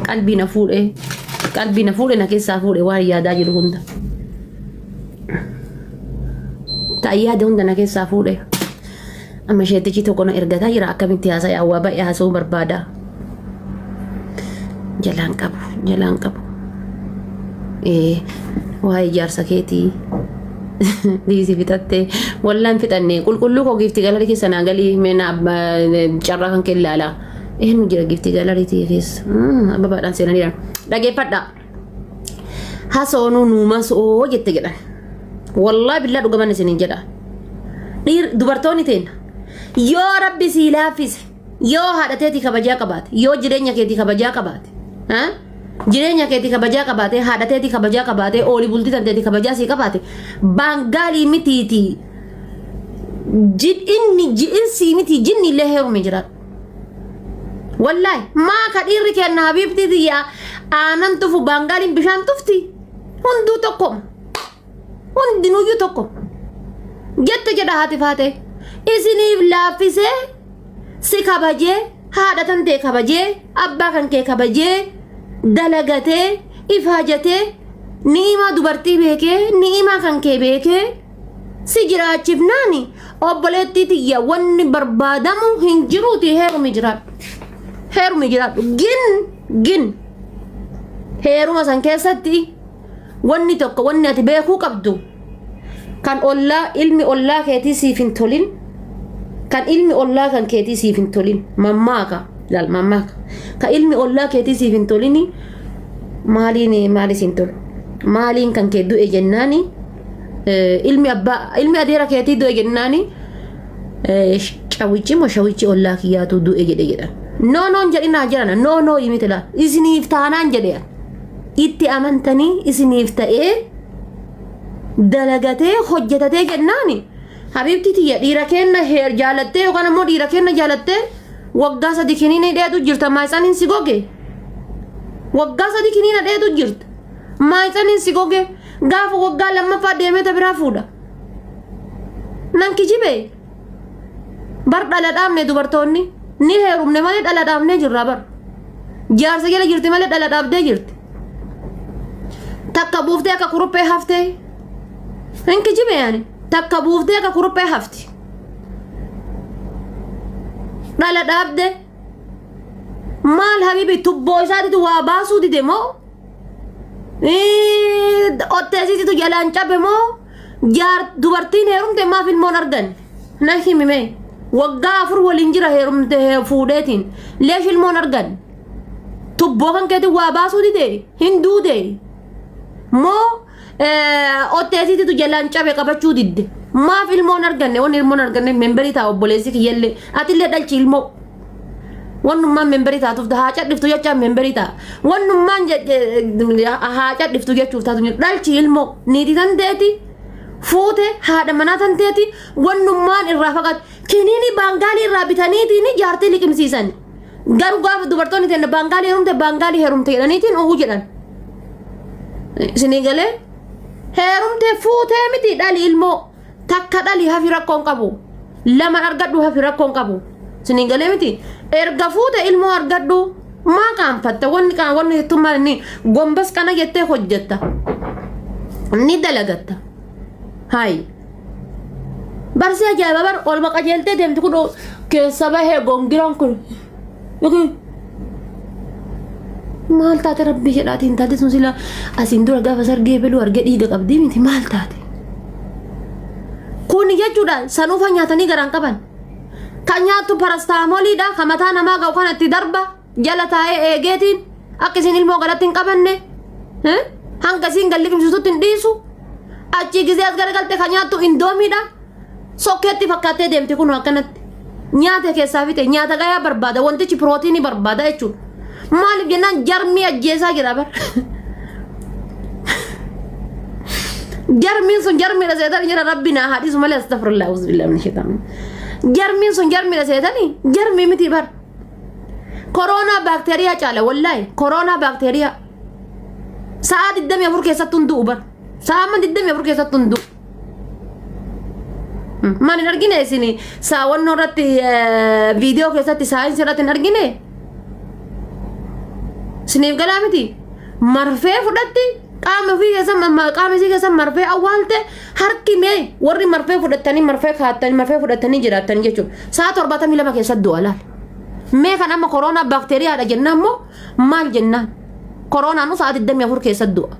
Qalbii na fuudhe qalbii na fuudhe na keessaa fuudhe waan yaadaa jiru hunda. Ta'an yaade hunda na keessaa fuudhe. Amma isheettichi tokko na ergataa jira akkamitti haasa'e waa baay'ee haasa'uu barbaada. Jalaan qabu jalaan qabu. Ee waa'ee ijaarsa keetii. Dhiisi fixattee wallaan fixanne qulqulluu koo giifti galarii keessa naa galii mee na carraa kan kee ilaalaa. Eenyu jira giifti galarii tiyya keessa? Ababaadhaan seenaniira. Dhageeffadhaa. Hasoonuu nuuma so'oo jette jedhan. Wallaahi billaa dhugaman isiniin jedha. Dhiir dubartoonni teenna yoo rabbi sii laaffise yoo haadha teetii kabajaa qabaate yoo jireenya keetii kabajaa qabaate ha? Jireenya keetii kabajaa qabaate haadha teetii kabajaa qabaate oolii bultii tan teetii kabajaa sii qabaate baangaalii mitiitii jin inni ji'insii miti jinni illee heerume jiraadhu. Wallaahi maa ka dhiirri kenna habiibtii tiyya aanan tufu baangaaliin bishaan tufti hunduu tokkoma hundinuyyuu tokko jette jedha haati faatee isiniif laaffisee si kabajee haadha tan tee kabajee abbaa kan kee kabajee dalagatee ifaajatee ni'imaa dubartii beekee ni'imaa kan kee beekee si jiraachifnaani obboleettii tiyya wanni barbaadamu hin jiruuti heerumi jiraadhu. Heerumi jiraadhu. Gin gin heeruma san keessatti wanni tokko wanni ati beekuu qabdu kan ollaa ilmi ollaa keetii siif hin tolin kan ilmi ollaa kan keetii siif hin tolin mammaaka laal mammaaka kan ilmi ollaa keetii siif hin tolini maaliin maali siin tolu maaliin kan kee du'e jennaani ilmi abbaa ilmi adeera keetii du'e jennaani cawichi moo shawichi ollaa kiyyaatu du'e jedhe jedhan. No noon jedhinaa jedhana no no himiti laa isiniif taanaan jedhe itti amantanii isiniif ta'ee dalagatee hojjetatee jennaani habiibtii tiyya dhiira keenna heer jaalattee yookaan ammoo dhiira keenna jaalattee waggaa sadi kiniinii dheetu jirta maayitsaniin si goge waggaa sadi kiniina dheetu jirta maayitsaniin si goge Gaafa waggaa lammaffaa deemee ta biraa fuudha. Nan kijibe. Bar dhala dhaabne dubartoonni. Ni heerumne malee dhala dhaabnee jirra bar. Jaarsa jala jirti malee dhala dhaabdee jirti. Takka buuftee akka kuruphee haftee. Hin kijibe yaani. Takka buuftee akka kuruphee hafti. Dhala dhaabde. Maal habibi tubboo isaatitu waa baasuu dide moo? Otteesiitu jalaan cabe moo jaar dubartiin heerumte maaf ilmoon argan na himi mee waggaa afur waliin jira heerumte fuudheetiin leesh ilmoon argan tubboo kan keetiin waa baasuu dide hin duude moo otteesiitu jalaan cabe qabachuu didde maaf ilmoon arganne wanni ilmoon arganne memberii ta'a obboleessi kiyyallee atillee dhalchi ilmoo Wannummaan memberii taatuuf haa cadhiftu jechaan memberii ta'a. Wannummaan haa cadhiftu jechuuf taatu jiru. Dhalchi ilmoo niitii tan teeti fuute haadha manaa tan teeti wannummaan irraa fagaatu. Kiniinii baangaalii irraa bitaniitiin jaartii liqimsiisan. Garuu gaafa dubartoonni teenna baangaalii heerumte baangaalii heerumte jedhaniitiin u'uu jedhan. Isinii galee heerumte fuutee miti dhali ilmoo. Takka dhali hafi rakkoon qabu. Lama argadhu hafi rakkoon qabu. Siniin galee miti. Erga fuute ilmoo argadhu. Maa qaanfatta wanni qaan wanni jettu maal inni gombas kana jettee hojjetta. Ni dalagatta. Hayi. Barsii ajaa'iba bar olma qajeeltee deemti kun keessa bahee gongiraan kun. Yookiin maal taate rabbii jedhaatiin taate sun sila asiin dura gaafa sargee beluu argee dhiiga qabdii miti maal taate. Kun jechuudha sanuufa nyaatanii garaan qaban. Kan nyaattu parastaamoliidha kan mataa namaa ga'u kan itti darba jala taa'ee eegeetiin akka isin ilmoo galatti hin qabanne hanga isin galli qimsitutti hin dhiisu. Achii gizee as garagalte kan nyaattu indoomiidha. Sokkeetti fakkaattee deemti kun akkanatti. Nyaata keessaa fixe nyaata gayaa barbaada wantichi pirootiinii barbaada jechuudha. Maaliif jennaan jarmii ajjeesaa jira bar. Jarmiin sun jarmiidha seetanii jira rabbi naa haa dhiisu malee astagfirullah auzubillah min shaitaan. Jarmiin sun jarmiidha seetanii jarmii miti bar. Kooroonaa baakteeriyaa caala wallaahi kooroonaa baakteeriyaa. Sa'aa 24 keessatti hunduu bar. Sa'aa 24 keessatti hunduu. Maal hin argine isin saawwannoo irratti viidiyoo keessatti saayinsii irratti hin argine? Siniif galaa miti. Marfee fudhatti qaama ofii keessa qaama isii keessa marfee awwaalte harki mee warri marfee fudhattanii marfee kaattanii marfee fudhattanii jiraattan jechuudha. Sa'a 72 keessatti du'a laal. Mee kan amma koronaa baakteeriyaadha jennaan immoo maal jennaan? Koronaan sa'a 24 keessatti du'a.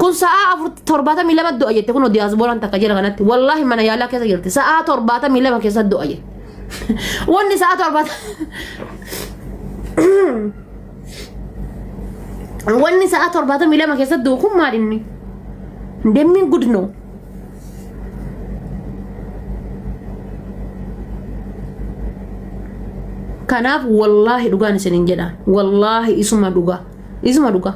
Kun sa'a 72 du'a jette kun diyaasbooraan takka jala kanatti wallaahi mana yaalaa keessa jirti sa'a 72 keessatti du'a jette. Wanni sa'a torbaata Wanni sa'a 72 keessatti du'u kun maal inni? Demmiin gudnoo. Kanaaf wallaahi dhugaan isinin jedha. Wallaahi isuma dhugaa. Isuma dhugaa.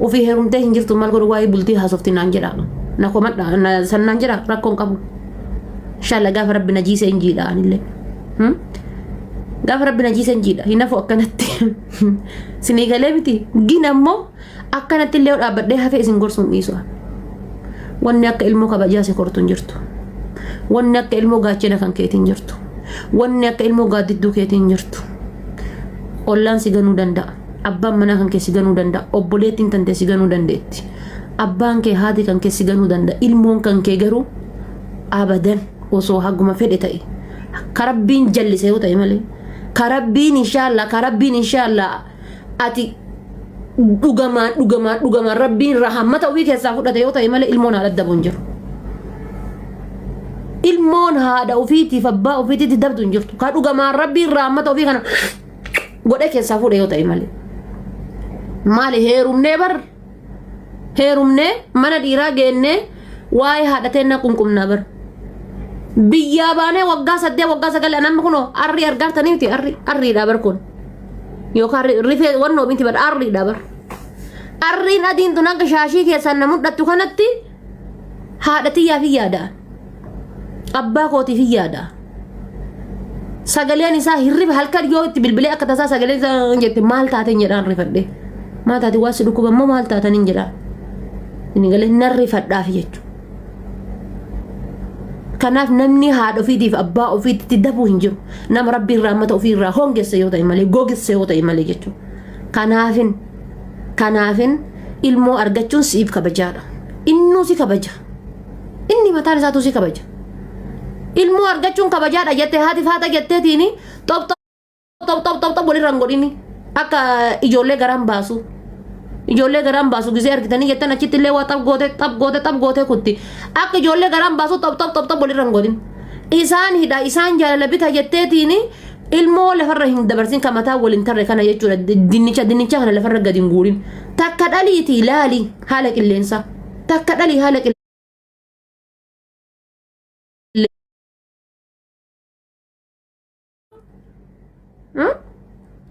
Ofii heerumtee hin jirtu maal godhu waa'ee bultii haasofti naan jedha. Na komadha na san naan jedha rakkoon qabu. Inshallah gaafa rabbi na jiisee hin jiidha anillee. Gaafa rabbi na jiisee hin jiidha. Hin hafu akkanatti. Sinii galee miti. Gin ammoo akkanatti illee dhaabbadhee hafee isin gorsuun dhiisu. Wanni akka ilmoo kabajaa si kortu hin jirtu. Wanni akka ilmoo gaachena kan keetiin jirtu. Wanni akka ilmoo gaaddidduu keetiin jirtu. Ollaan si ganuu danda'a. Abbaan manaa kan kee si ganuu danda'a. Obboleettiin tantee si ganuu dandeetti. Abbaan kee haati kan kee si ganuu danda'a. Ilmoon kan kee garuu abadan osoo haguma fedhe ta'e. Ka rabbiin jallise yoo ta'e malee. Ka rabbiin inshaallah ka rabbiin inshaallah ati dhugamaan dhugamaan dhugamaan rabbiin rahammata ofii keessaa fudhate yoo ta'e malee ilmoon haadha dabu hin jiru. Ilmoon haadha ofiitiif abbaa ofiititti dabdu hin jirtu. Ka dhugamaan rabbiin rahammata ofii kana godhee keessaa fuudhe yoo ta'e malee. Maali heerumnee bar heerumnee mana dhiiraa geennee waa'ee haadha teennaa qunqumnaa bar. Biyyaa baanee waggaa 8 waggaa 9 anamma kunoo arrii argaartanii miti arrii arriidha bar kun. Yookaan rifee wannoo miti bar arriidha bar. Arriin adiin tun akka shaashii keessaan na mul'attu kanatti haadha tiyyaaf hin yaada. Abbaa kootiif hin yaada. Sagaleen isaa hirriba halkan yoo itti bilbilee akka tasaa sagaleen isaa jette maal taateen jedhaan rifadhe. Maal taate waa si dhukkuba immoo maal taatan hin jedhaan. Inni galee nan rifadhaaf jechuudha. Kanaaf namni haadha ofiitiif abbaa ofiitti dabuu hin jiru. Nama rabbi irraa mata ofii irraa hongesse yoo ta'e malee gogesse yoo ta'e malee jechuudha. Kanaafin kanaafin ilmoo argachuun siif kabajaadha. Innuu si kabaja. Inni mataan isaatu si kabaja. Ilmoo argachuun kabajaadha jettee haati faata jetteetiin xop xop xop xop xop walirra hin godhini. Akka ijoollee garaan baasu. Ijoollee garaan baasu gisee argitanii jettan achitti illee waa xap goote xap goote xap goote kutti. Akka ijoollee garaan baasu xop xop xop xop walirra hin godhin. Isaan hidha isaan jaalala bita jetteetiin ilmoo lafarra hin dabarsin kan mataa wal hin tarre kana jechuudha. Dinnicha dinnicha kana lafarra gadi hin guurin. Takka dhaliitii laali haala qilleensaa. Takka dhalii haala qilleensaa.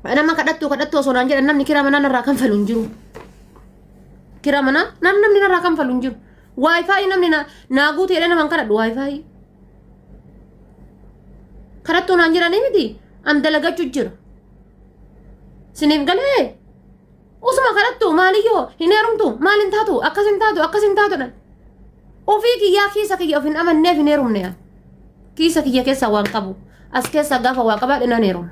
Nama kadhattuu kadhattuu osoo naan jedhan namni kiraa manaa narraa kanfalu hin jiru. Kiraa manaa namni narraa kanfalu hin jiru. Waayifaayi namni naa guute jedhee nama hin kadhadhu waayifaayi. Kadhattuu naan jedhanii miti an dalagachuu jira. Siniif galee Usuma kadhattu maaliyyoo hin heerumtu maal hin taatu akkas hin taatu akkas hin taatu dhan. Ofii kiyyaa kiisa kiyya of hin amanneef hin heerumne an. Kiisa kiyya keessaa waan qabu as keessaa gaafa waa qabaadhe nan heeruma.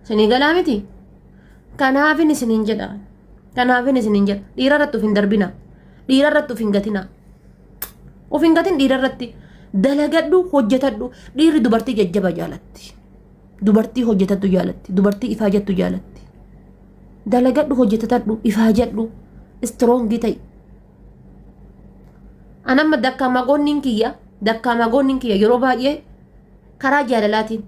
Isinii galaa miti? Kanaafin isiniin jedha. Kanaafin isiniin jedha. Dhiira irratti of hin darbina. Dhiira irratti of hin gatina. Of hin gatin dhiira irratti. Dalagadhu hojjetadhu. Dhiirri dubartii jajjaba jaalatti. Dubartii hojjetattu jaalatti. Dubartii ifaajattu jaalatti. Dalagadhu hojjetatadhu ifaajadhu. Strong ta'i. Anamma dakkaama goonniin kiyya dakkaama goonniin kiyya yeroo baay'ee karaa jaalalaatiin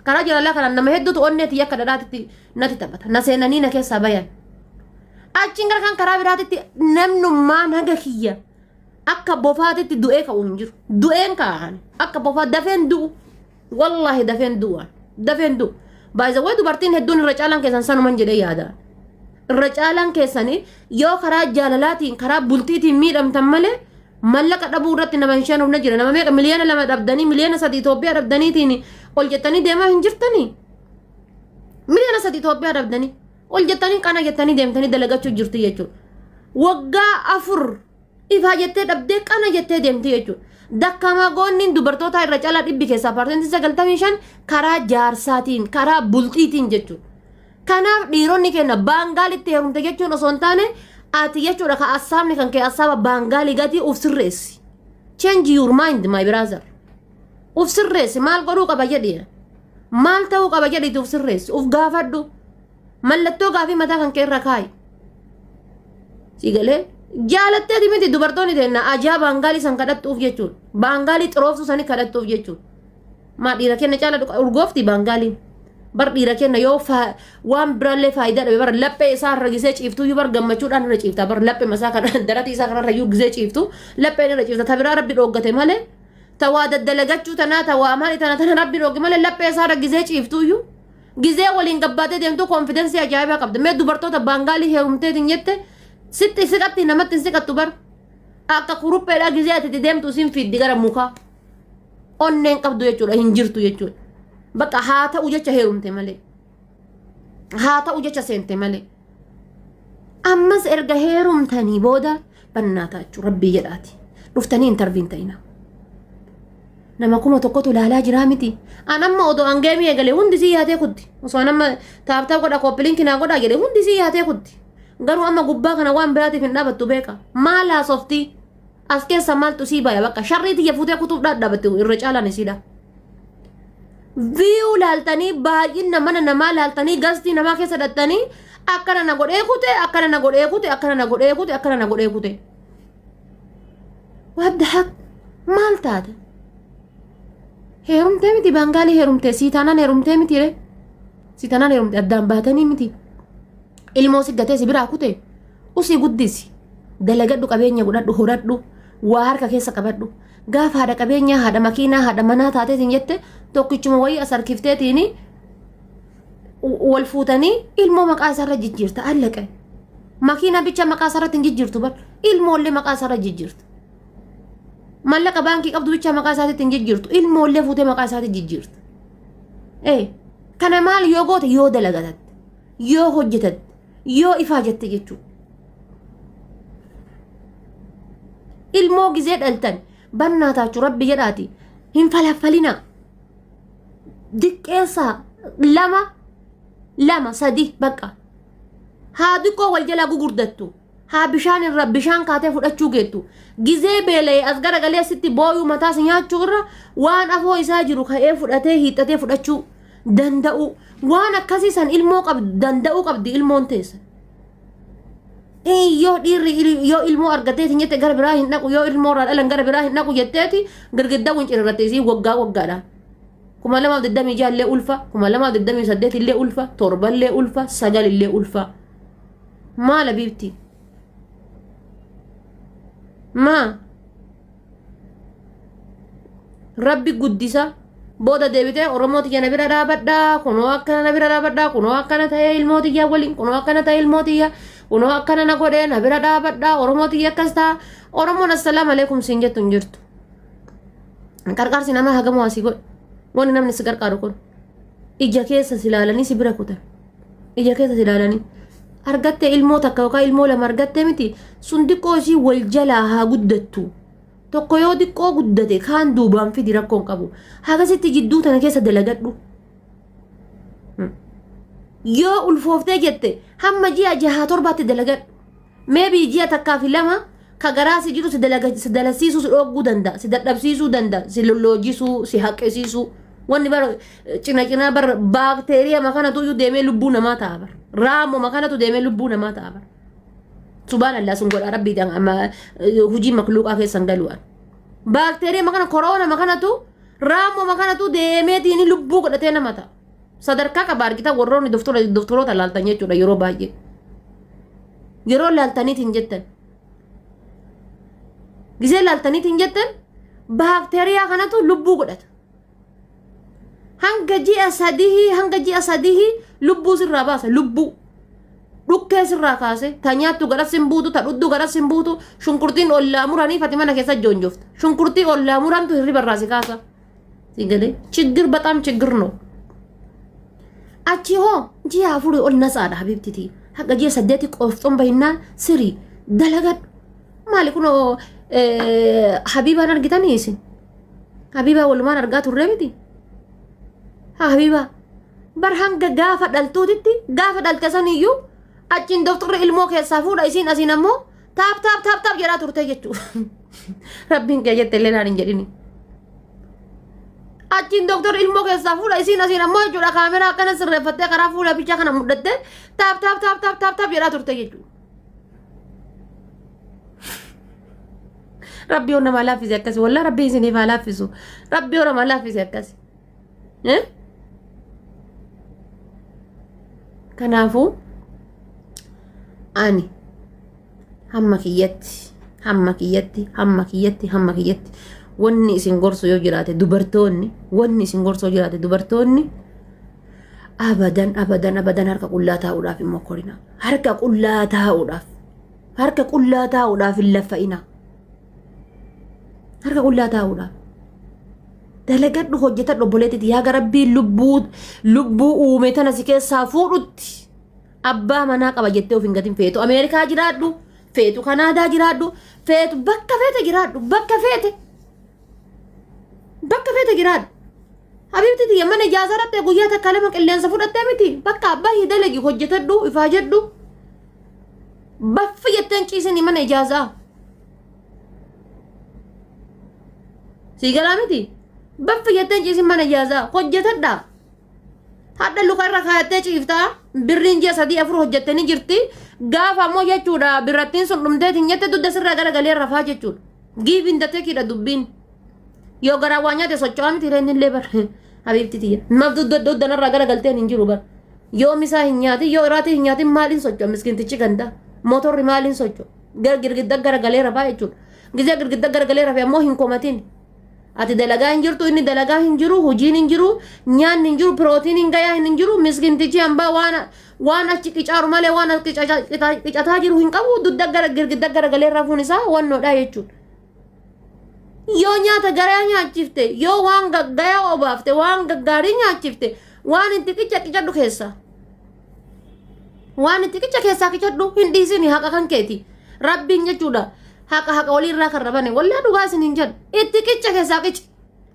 karaa jaalalaa kanaan nama hedduutu onnee tiyya akka dhadhaatitti natti taphata na seenanii na keessaa bayan achiin gara kan karaa biraatitti namnummaan haga kiyya akka bofaatitti du'ee ka'u hin jiru du'een ka'an akka bofaa dafeen du'u Wallaahi dafeen du'a. Dafeen du'u. By the way dubartiin hedduun irra caalaan keessan sanuman jedhee yaada. Irra caalaan keessanii yoo karaa jaalalaatiin karaa bultiitiin miidhamtan malee mallaqa dhabuu irratti nama hin sheenofne jira. Nama meeqa 2 miliyoona dhabdanii 3 miliyoona Itoophiyaa dhabdaniitiin ol jettanii deemaa hin jirtanii. 3 miliyoona Itoophiyaa dhabdanii ol jettanii qana jettanii deemtanii dalagachuu jirtu jechuudha. Waggaa 4 Ifaa jettee dhabdee qana jettee deemti jechuudha. Dakkamaa goonniin dubartootaa irra caalaa dhibbi keessaa paarsentii 95 karaa jaarsaatiin karaa bultiitiin jechuudha. Kanaaf dhiironni keenya baangaalitti heerumte jechuun osoo hin taane ati jechuudha ka assaabni kan kee assaaba baangaalii gatii uf sirreessi. Change your mind, my brother. Uf sirreessi, maal godhuu qaba jedhi. Maal ta'uu qaba jedhiiti uf sirreessi. Uf gaafadhu. Mallattoo gaafii mataa kan kee irra kaa'i. Si galee jaalatteeti miti dubartoonni teenna ajaa baangaalii san kadhattuuf jechuudha. Baangaalii xirooftuu sani kadhattuuf jechuudha. Maa dhiira kenna caala dhuqa urgoofti baangaaliin. Bar dhiira kenna yoo waan biraallee faayidaa dhabe bar laphee isaa irra gisee ciiftuu iyyuu bar gammachuudhaan irra ciifta bar laphee masaa kana daratii isaa kanarra iyyuu gisee ciiftu lapheen irra ciifta ta biraa rabbi dhooggate malee ta waa daddalagachuu tanaa ta waa maali tana tana rabbi dhoogge malee laphee isaa irra gisee ciiftuu iyyuu gizee waliin gabbaatee deemtuu konfidensii ajaa'ibaa qabda. Mee dubartoota baangaalii heerumteetiin jette sitti siqatti namatti hin siqattu bar. Akka kurupheedhaa gizee ati itti deemtu isin fiiddi gara mukaa. Onneen qabdu jechuudha hin jirtu jechuudha. Bakka haa ta'u jecha heerumte malee. Haa ta'u jecha seente malee. Ammas erga heerumtanii booda bannaa taachuu rabbii jedhaati. Dhuftanii intarviin ta'ina. Nama 1000tu ilaalaa jiraa miti. An amma odoo an geemii eegale hundi sii yaatee kutti. Osoo an amma tap tap godha copy link naa godhaa jedhe hundi sii yaatee kutti. Garuu amma gubbaa kana waan biraatiif hin dhaabattu beeka. Maal haasofti? As keessa maaltu sii baya bakka sharrii tiyya fuutee kutuuf dhaabbatti irra caalaan isiidha. View laaltanii baay'ina mana namaa laaltanii gastii namaa keessa dhattanii akkana na godhee kute, akkana na godhee kute, akkana na godhee kute, akkana na godhee kute. What the heck? Maal taate? Heerumtee miti baangaalii heerumtee sii taanaan heerumtee miti ree? Sii taanaan heerumtee addaan baatanii miti. Ilmoo si gatee si biraa kute usii guddisi. Dalagadhu, qabeenya godhadhu, horadhu, waa harka keessa qabadhu. Gaafa haadha qabeenyaa, haadha makiinaa, haadha manaa taateetiin jette tokkichuma wayii as harkifteetiin wal fuutanii ilmoo maqaa isaarra jijjiirta allaqe. Makiinaa bicha maqaa isaarratti hin jijjiirtu bar ilmoollee maqaa isaarra jijjiirta. Mallaqa baankii qabdu bicha maqaa isaatitti hin jijjiirtu, ilmoollee fuutee maqaa isaatti jijjiirta. Ee kana maal yoo goote, yoo dalagatatte, yoo hojjetatte, yoo ifaa jette jechuudha. Ilmoo gizee dhaltan bannaa taachuu rabbi jedhaati hin falaffalinaa. Diqqeessaa lama lama sadi bakka haa diqqoo wal jalaa gugurdattu, haa bishaan irra bishaan kaatee fudhachuu geettu. Gizee beela'ee as garagalee asitti booyuu mataas nyaachuu irra waan afoo isaa jiru ka'ee fudhatee hiixatee fudhachuu danda'u, waan akkasii san ilmoo qabdu danda'uu qabdi ilmoon teessa. Yoo dhiirri yoo ilmoo argatee jette gara biraa hin dhaqu, yoo ilmoo irraa dhalan gara biraa hin dhaqu jetteeti girgiddaa wincirratte isii waggaa waggaadhaan. 2026 illee ulfa, 2028 illee ulfa, 7 illee ulfa, 9 illee ulfa. Maal abiibti? Maa? Rabbi guddisa. Booda deebitee Oromoo tiyya na bira dhaabadhaa, kunoo akkana na bira dhaabadhaa, kunoo akkana ta'ee ilmoo tiyya waliin, kunoo akkana ta'ee ilmoo tiyya, kunoo akkana na godhee na bira dhaabadhaa, Oromoo tiyya akkas ta'a. Oromoon assalaamu alaikum siin jettu hin jirtu. Qarqaarsi namaa hagamoo asii godhu. Wanni namni si qarqaaru kun ija keessa si ilaalanii si bira kutan. Ija keessa si ilaalanii. Argattee ilmoo takka yookaan ilmoo lama argattee miti sun xiqqoo isii wal jalaa haa guddattu. Tokko yoo xiqqoo guddate kaan duubaan fidi, rakkoon qabu. Hagasitti jidduu tana keessa dalagadhu. Yoo ulfooftee jette hamma ji'a jahaa torbaatti dalagadhu. Maybe ji'a takkaa fi lama ka garaa si jiru si dalaga si dalasiisuu si dhogguu danda'a, si dadhabsiisuu danda'a, si lolloojisuu, si haqqisiisuu. Wanni bara cina cinaa bara baakteeriyaa makanatu iyyuu deemee lubbuu namaa ta'a bara. Raammoo makanatu deemee lubbuu namaa ta'a bara. Subhaanallah, sun godhaa rabbii amma hojii makluuqaa keessan galu'an. Baakteeriyaa makana, koroona makanatu, raammoo makanatu deemeetiin lubbuu godhatee nama ta'a. Sadarkaa qaba argita warroonni doftoroota laaltan jechuudha yeroo baay'ee. Yeroo laaltaniitiin jettan. Gizee laaltaniitiin jettan baakteeriyaa kanatu lubbuu godhata. Hanga ji'a sadii, hanga ji'a sadii lubbuu sirraa baasa lubbuu. Dhukkee sirraa kaase ta nyaattu garas hin buutu, ta dhuddu garas hin buutu, shunkurtiin ollaa muranii fati mana keessa joonjofta. Shunkurtii ollaa murantu hirriba irraa si kaasa. Si galee ችግር በጣም ችግር ነው። Achi hoo ji'a 4 ol natsaadha habibtiti. Haqa ji'a 8 qofxoon bahinnaa sirii dalagadhu. Maali kunoo Habiibaan argitanii isin? Habiibaa walumaan argaa turre miti? Habiibaa bar hanga gaafa dhaltuutitti gaafa dhalte saniyyuu achiin doktorri ilmoo keessaa fuudha isiin asiin ammoo taap taap taap taap jedhaa turte jechuudha. Rabbiin kee jette illee naan hin jedhini. Achiin doktorri ilmoo keessaa fuudha isiin asiin ammoo jechuudha kaameraa akkana sirreeffattee karaa fuula bichaa kana mudhattee taap taap taap taap taap taap jedhaa turte jechuudha. Rabbi yoo namaa laaffise akkasi wallaa rabbi isiniif haa laaffisu rabbi yoo namaa laaffise akkasi. Eh? Kanaafuu ani hamma kiyyatti hamma kiyyatti hamma kiyyatti hamma kiyyatti wanni isin gorsu yoo jiraate dubartoonni wanni isin gorsu yoo jiraate dubartoonni abadan abadan abadan harka qullaa taa'uudhaaf hin mokkorina harka qullaa taa'uudhaaf harka qullaa taa'uudhaaf hin laffa'ina harka qullaa taa'uudhaaf dalagadhu hojjetadhu obboleettiti yaa rabbiin lubbuu lubbuu uume tana si keessaa fuudhutti abbaa manaa qaba jettee of hin gatin feetu Ameerikaa jiraadhu feetu Kanaadaa jiraadhu feetu bakka feete jiraadhu bakka feete bakka feete jiraadhu Habiibti tiyya mana ijaarsaa dhattee guyyaa takka lama qilleensa fudhattee miti bakka abbaa hii dalagi hojjetadhu ifaajadhu baffi jetteen ciisini mana ijaazaa sii galaa miti baffi jetteen ciisin mana ijaazaa hojjetadha hadha luka irra kaayattee ciiftaa birriin ji'a sadii afur hojjette ni jirti gaafa ammoo jechuudha birrattiin sun dhumteetiin jette dugda sirraa garagalee rafaa jechuudha giivin datekiidha dubbiin Yoo garaa waa nyaate socho'aa miti reen illee bar habiibti tiyya. Maaf dugda dugda narraa gara galteen hin jiru bar. Yoo misaa hin nyaatin yoo iraatii hin nyaatin maaliin socho'a miskintichi gandaa. Motorri maaliin socho'a. Gara girgidda gara galee rafaa jechuudha. Gizee girgidda gara galee rafee ammoo hin komatin. Ati dalagaa hin jirtu inni dalagaa hin jiru hojiin hin jiru nyaanni hin jiru pirootiin hin gayaa hin jiru miskintichi hambaa waan waan achi qicaaru malee waan qicataa jiru hin qabu dugda gara girgidda gara galee rafuun isaa wannoodha jechuudha. Yoo nyaata garaa nyaachifte, yoo waan gaggayaa obaafte, waan gaggaarii nyaachifte, waan itti qicha qicadhu keessaa. Waan itti qicha keessaa qicadhu hin dhiisini haqa kan keeti. Rabbiin jechuudha. Haqa haqa waliirraa kan rabane wallaa dhugaa isin hin jedhu. Itti qicha keessaa qici.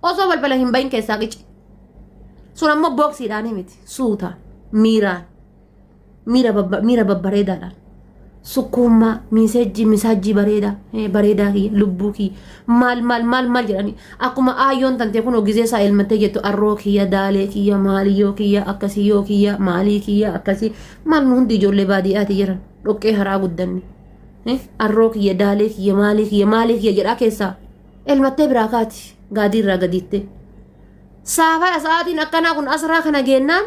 Osoo balbala hin bahin keessaa qici. Sun ammoo booksiidhaan miti. Suutaan, miiraan. Miira babba miira babbareedaadhaan sukkuummaa miiseejjii misaajjii bareedaa bareedaa kiyya lubbuu kiyya maal maal maal maal jedhanii akkuma aayyoon tantee kun gizee isaa elmattee jettu arroo kiyya daalee kiyya maaliyyoo kiyya akkasiyyoo kiyya maalii kiyya akkasii maal nu hundi ijoollee baadiyyaati jiran dhoqqee haraa guddanne arroo kiyya daalee kiyya maalii kiyya maalii kiyya jedhaa keessaa elmattee biraa kaati gaadii irraa gadiittee saafara sa'aatiin akkanaa kun asraa kana geennaan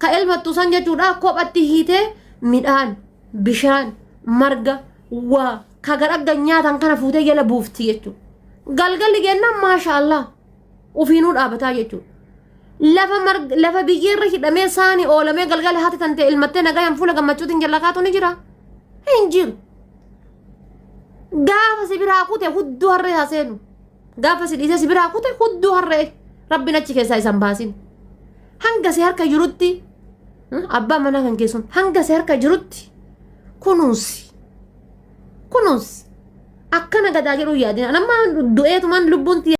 Ka elmattu san jechuudha kophatti hiitee midhaan, bishaan, marga, waa ka garagga nyaatan kana fuutee jala buufti jechuudha. Galgalli gennaan maasha Allah ufiinuu dhaabataa jechuudha. Lafa marga lafa biyyeerra hidhamee saani oolamee galgala haati tantee ilmattee nagayaan fuula gammachuutiin jala kaatu ni jira. Hin jiru. Gaafa si biraa kute hudduu harree haa seenu. Gaafa si dhiisee si biraa kute hudduu harree rabbiin achi keessaa isan baasin. Hanga si harka jirutti abbaa manaa kan keessun hanga si harka jirutti kunuunsi. Kunuunsi. Akkana gadaa jedhuu yaadina. Nama du'eetumaan lubbuun tiyya.